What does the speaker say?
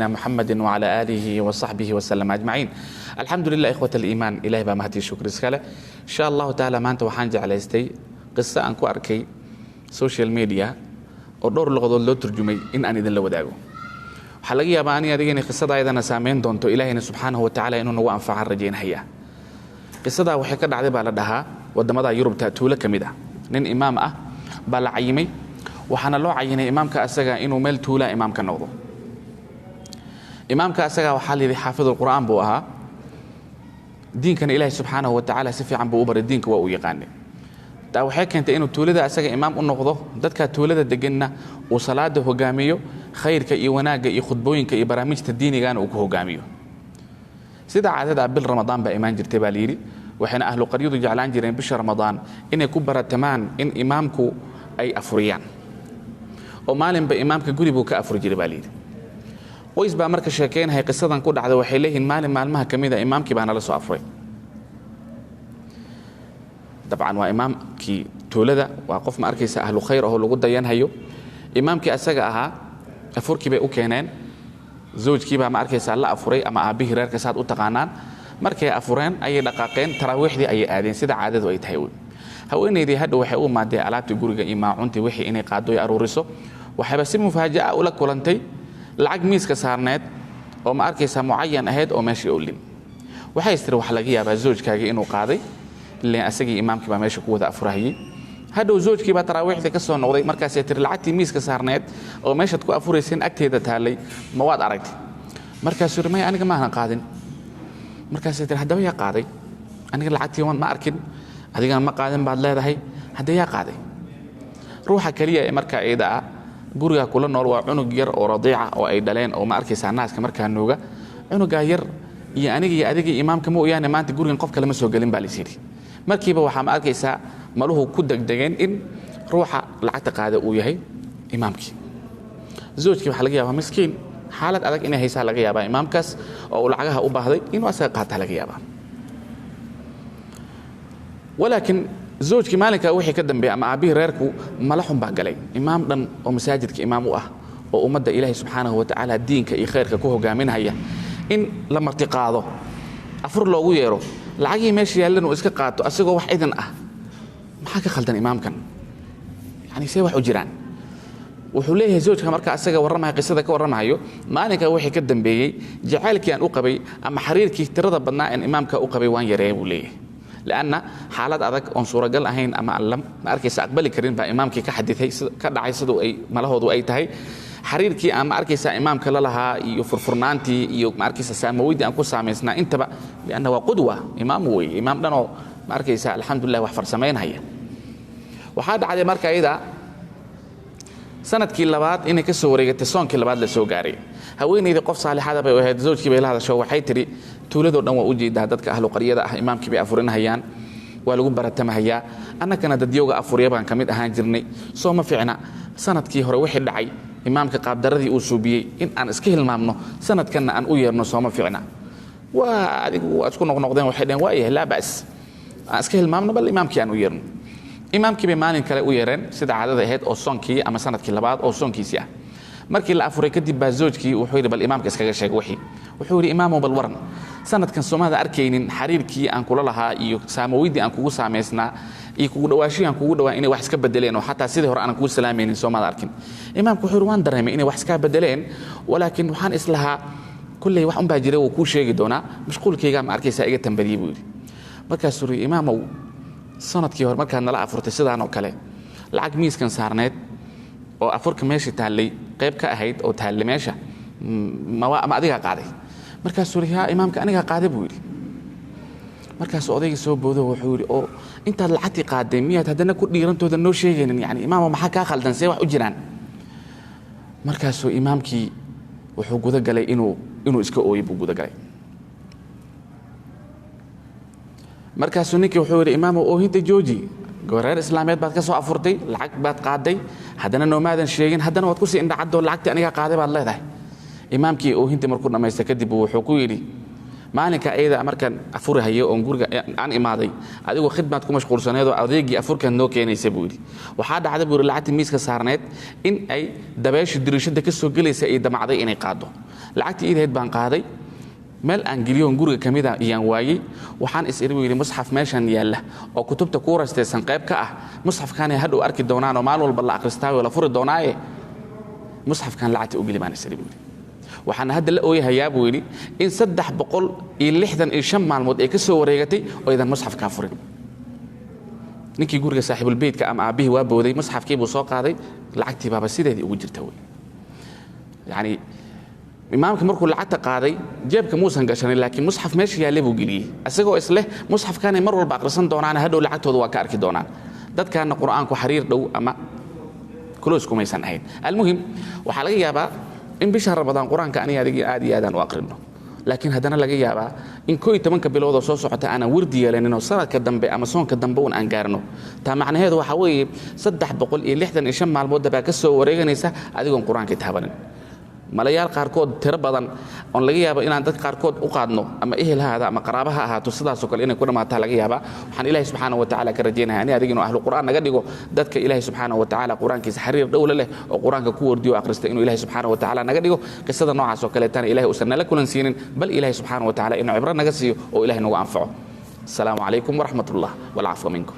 Muxamedi wcala aalihi wasaxbihi waslm ajmaciin. Alxamdu lilah, ikhwat aliimaan, ilahay baa mahadii shukri iskale. Insha Allahu tacaala maanta waxaan jeclaystay qiso aan ku arkay social media oo dhowr luqadood loo turjumay in aan idinla wadaago. Waxaa laga yaabaa ani adiga inay qisada ayadana saameyn doonto, Ilahayna subxaanahu wa tacala inuu nagu anfacaan rajaynhayaa. Qisadaa waxay ka dhacday baa la dhahaa waddamada Yurubta tuulo ka mid ah. Nin imaam ah baa la cayimay, waxaana loo cayinay imaamka asaga inuu meel tuulaa imaam ka noqdo. Imaamka asaga waxaa la yidhi xaafidulqur'aan buu ahaa, diinkana Ilaahay subxaanahu wa tacaala si fiican buu u baray, diinka waa uu yaqaanay. Taa waxay keentay inuu tuulada asaga imaam u noqdo, dadka tuulada deganna uu salaada hogaamiyo, khayrka iyo wanaagga iyo khudbooyinka iyo barnaamijta diinigana uu ku hogaamiyo. Sida caadada bil Ramadaan baa imaan jirtay baa layidhi, waxayna ahlu qaryadu jeclaan jireen bisha Ramadaan inay ku baratamaan in imaamku ay afuriyaan, oo maalinba imaamka guri buu ka afuri jiray baa layidhi. Qoys baa marka sheekeynahay qisadan ku dhacda. Waxay leeyihiin maalin maalmaha ka mid a imaamkii baa nala soo afuray. Dabcan waa imaamkii tuulada, waa qof ma arkaysa ahlu khayr ahoo lagu dayanhayo. Imaamkii asaga ahaa afurkii bay u keeneen, zawjkii baa ma arkaysa la afuray ama aabbihii reerka saad u taqaanaan. Markay afureen ayay dhaqaaqeen, taraawiixdii ayay aadeen sida caadadu ay tahay. Wey haweenaydii hadha waxay u imaadeen alaabtii guriga iyo maacuntii wixii inay qaado iyo aruuriso. Waxayba si mufaaja'a ula kulantay lacag miiska saarneed oo ma arkaysa mucayan ahayd oo meeshii olin. Waxay istiri waxa laga yaabaa zawjkaagii inuu qaaday, ileen asagii imaamkii baa meesha ku wada afurahayey. Hadhow zawjkii baa taraawiixdii ka soo noqday, markaasay tiri lacagtii miiska saarneed oo meeshaad ku afurayseen agteeda taallay ma waad aragtay? Markaasuu yidhi maya, aniga maahan qaadin. Markaasay tiri haddaba yaa qaaday? Aniga lacagtii ma arkin, adigana ma qaadin baad leedahay, hadda yaa qaaday? Ruuxa keliya ee markaa iyada ah gurigaa kula nool waa cunug yar oo radiica oo ay dhaleen oo ma arkaysaa naaska markaa nuuga. Cunugaa yar iyo aniga iyo adiga imaamka mooyaane maanta gurigan qof kale ma soo gelin baa lais yidhi. Markiiba waxaa ma arkaysaa maluhu ku degdegeen in ruuxa lacagta qaada uu yahay imaamkii. Zawjkii waxaa laga yaabaa miskiin xaalad adag inay haysaa laga yaabaa imaamkaas oo uu lacagaha u baahday inuu asaga qaataa laga yaabaa. Walaakiin zawjkii maalinkaa wixii ka dambeeyey ama aabbihii reerku mala xun baa galay. Imaam dhan oo masaajidka imaam u ah oo ummadda Ilaahay subxaanahu wa tacaala diinka iyo khayrka ku hogaaminhaya in la martiqaado, afur loogu yeero, lacagihii meesha yaallan uu iska qaato asagoo wax idin ah, maxaa ka khaldan imaamkan? Yani see wax u jiraan? Wuxuu leeyahay zawjka marka asaga warramaya qisada ka warramahayo, maalinka wixii ka dambeeyey jacaylkii aan u qabay ama xiriirkii tirada badnaa aan imaamka u qabay waan yareeyay buu leeyahay, lianna xaalad adag oon suuragal ahayn ama aan ma arkaysa aqbali karin baa imaamkii ka xaditay ka dhacay. Siduu ay malahoodu ay tahay xiriirkii aan ma arkaysa imaamka la lahaa iyo furfurnaantii iyo ma arkaysa saamaweydii aan ku saamaysnaa intaba, lianna waa qudwa, imaam weeye, imaam dhanoo ma arkaysa alxamdulilah wax farsamaynhaya. Waxaa dhacday marka iyada sanadkii labaad inay ka soo wareegatay, soonkii labaad la soo gaaray. Haweenaydii qof saalixada bay ahayd, zawjkii bay la hadasho, waxay tidhi tuuladoo dhan waa u jeedaa, dadka ahlu qaryada ah imaamkii bay afurinahayaan, waa lagu baratamahayaa, annakana dadyowga afurya baan ka mid ahaan jirnay. Soo ma fiicna sanadkii hore wixii dhacay imaamka qaabdaradii uu suubiyey in aan iska hilmaamno, sanadkanna aan u yeerno? Sooma fiicna? Waa adigu waa isku noqnoqdeen. Waxay dheheen waayahay, laa ba's, aan iska hilmaamno, bal imaamkii aan u yeerno. Imaamkii bay maalin kale u yeereen sida caadada ahayd oo soonkii ama sanadkii labaad oo soonkiisii ah. Markii la afuray kadib baa zawjkii wuxuu yidhi bal imaamka iskaga sheeg wixii. Wuxuu yidhi imaamow, bal waran, sanadkan soomada arkaynin xariirkii aan kula lahaa iyo saamaweydii aan kugu saamaysnaa iyo kugu dhawaashihii aan kugu dhawaa inay wax iska bedeleen oo xataa sidii hore aanan kugu salaamaynin, soomaada arkin? Imaamku wuxuu yidhi waan dareemay inay wax iskaa bedeleen, walaakiin waxaan islahaa kulley wax unbaa jira, wuu kuu sheegi doonaa, mashquulkaygaa ma arkaysaa iga tambadiyey buu yidhi. Markaasuu yidhi imaamow, sanadkii hore markaad nala afurtay sidaan oo kale lacag miiskan saarneed oo afurka meesha taallay qayb ka ahayd oo taallay meesha ma adigaa qaaday? Markaasuu yidhi haa imaamka, anigaa qaaday buu yidhi. Markaasuu odaygii soo boodo, wuxuu yidhi oo intaad lacagtii qaaday miyaad haddana ku dhiirantooda noo sheegaynin? Yani imaamo, maxaa kaa khaldan? See wax u jiraan? Markaasuu imaamkii wuxuu guda galay inuu iska ooyey buu guda galay. Markaasuu ninkii wuxuu yidhi imaamow, oohinta jooji, goreer islaameed baad ka soo afurtay, lacag baad qaaday, haddana noomaadan sheegin, haddana waad kusii indhacadoo lacagtii anigaa qaaday baad leedahay. Imaamkii oohintii markuu dhammaysta kadib wuxuu ku yidhi maalinka ayada markaan afuri hayo oon guriga aan imaaday, adigoo khidmaad ku mashquulsaneedoo adeegii afurkaad noo keenaysa buu yidhi, waxaa dhacday buu yidhi lacagtii miiska saarneed in ay dabeeshu diriishadda ka soo gelaysa ay damacday inay qaado. Lacagtii iidahayd baan qaaday, meel aan geliyoon guriga ka mida iyaan waayey. Waxaan is iri, buu yidhi, musxaf meeshan yaalla oo kutubta kuu rastaysan qayb ka ah, musxafkaanay hadhow arki doonaanoo maalin walba la akhristaayo la furi doonaaye, musxafkan lacagta u geli baan is iri, buu yidhi. Waxaana hadda la ooyahayaa, buu yidhi, in 365 maalmood ay ka soo wareegatay oo aydan musxafkaa furin. Ninkii guriga saaxiibulbeytka ama aabbihii waa booday, musxafkii buu soo qaaday, lacagtii baaba sideedii ugu jirta wey. Yacni imaamka markuu lacagta qaaday jeebka muusan gashanin, laakiin musxaf meesha yaallay buu geliyey, isagoo isleh musxafkaanay mar walba akhrisan doonaan, hadhow lacagtooda waa ka arki doonaan. Dadkaana Qur'aanku xariir dhow ama close kumaysan ahayn. Almuhim, waxaa laga yaabaa in bisha Ramadaan Qur-aanka aniga adig aad iyo aadaan u aqrino, laakiin haddana laga yaabaa in 11-ka biloodoo soo socota aanan wardi yeelaninoo sanadka dambe ama soonka dambe un aan gaarno. Taa macnaheedu waxaa weeye 365 maalmoodda baa ka soo wareeganaysa adigoon Qur-aanka taabanin. Malayaal qaarkood tiro badan oon laga yaabo inaan dad qaarkood u qaadno, ama ehel ha ahaado ama qaraaba ha ahaato, sidaasoo kale inay ku dhammaataa laga yaabaa. Waxaan Ilaahay subxaana wa tacaala ka rajaynaya ani adig inuu ahlu Qur'aan naga dhigo, dadka Ilaahay subxaana wa tacaala Qur-aankiisa xariir dhowle leh oo Qur-aanka ku wardiyo o akhrista inuu Ilaahay subxaana wa tacaala naga dhigo. Qisada noocaas oo kaleetana Ilahay uusan nala kulansiinin, bal Ilaahay subxaana wa tacaala inuu cibro naga siiyo oo Ilahay nagu anfaco. Asalaamu calaykum waraxmat ullah walcafwa minkum.